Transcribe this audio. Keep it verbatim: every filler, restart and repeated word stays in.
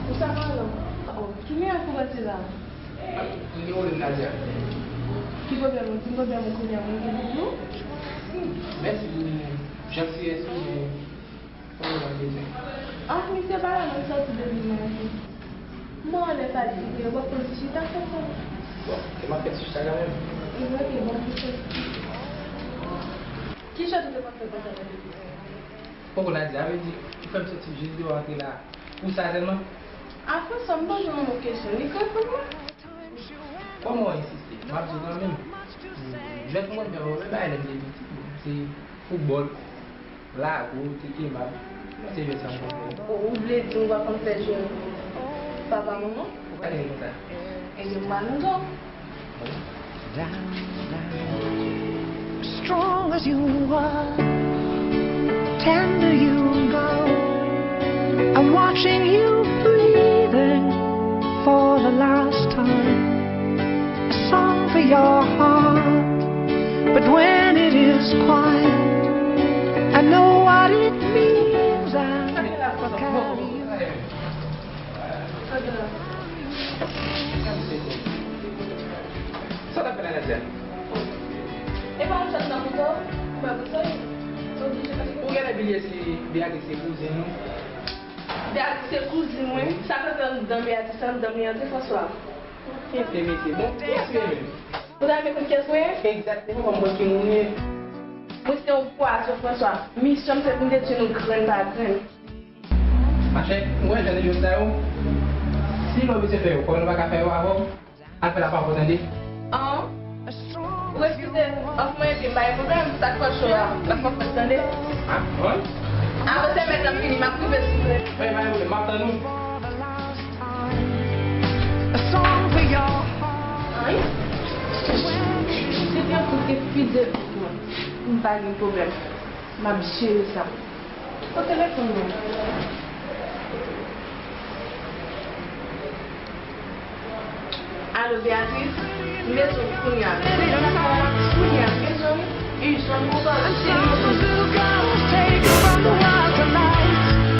Ou sa pale? Oh, ki miyò pou pati la? Mwen gen pwoblèm Nadia. Ki pwoblèm ou? Di m pwoblèm ou kounye a, mwen gen pou ou. Mèsi pou jantiyès ou, men kòman w ap bezwen? Ah, misye pa la, mwen sòti depi maten. Mwen anlè fatige, w ap konn chita konsa. Bon, e m ap fè ti chita kanmenm. E mwen te bon pou sòti. Ki jan ou te konn fè konsa nan depi? Poko Nadia, a vle di, ou fè m sòti jis deyò antre la. Pou sa sèlman? A Franswa, m poze w yon kesyon, li ka reponn mwen? Kòman w ensiste? M ap di w kanmenm. Jwèt mwen fè move bagay lè m te piti. Bon, se foutbòl, lago, te kebab. Se jwèt sa m konn fè. Ou, ou vle di ou pa konn fè jwèt papa manman? Ou pa gen konsa. Ebyen, m pa nou don. Strong as you are, tender you go. I'm watching you breathing for the last time. A song for your heart, but when it is quiet, I know what it means. And I'll carry you. Sa w t ap fè la, Nadia? E pa yon chat nan bouton, ou pa bezwen. Ou genlè bliye si Beatrice se kouzin nou. Beatrice se kouzin mwen. Sa k antre anndan Beatrice, anndan li antre Franswa. Kiyès ke mesye? Bon, kiyès ou ye menm? Ou ta renmen konn kiyès mwen ye? Egzakteman, fò m konn ki moun ou ye. Mwen se yon pwason Franswa. Misyon m se pou m detwi nou grenn pa grenn. Machè, ou wè jan de jwèt sa yo? Si nou bezwen fè yo, kòm nou pa ka fè yo avè w, al fè l apa avè w, tande? An? Ou eskize, anfè mwen ede m, pa gen pwoblèm, sa k fè cho a, l ap fè fèt, tande? A, wi. Avan semèn nan fini, m ap rive, souple. Wi, pa gen pwoblèm, m ap tann ou. Ay. Se te yon kout ke fidèl pou mwen. M pa gen pwoblèm. M ap jere sa. Pran telefòn mwen. Alo, Beatrice? M bezwen w kounye a. Kounye a, m bezwen w. Ijan, m bezwen w.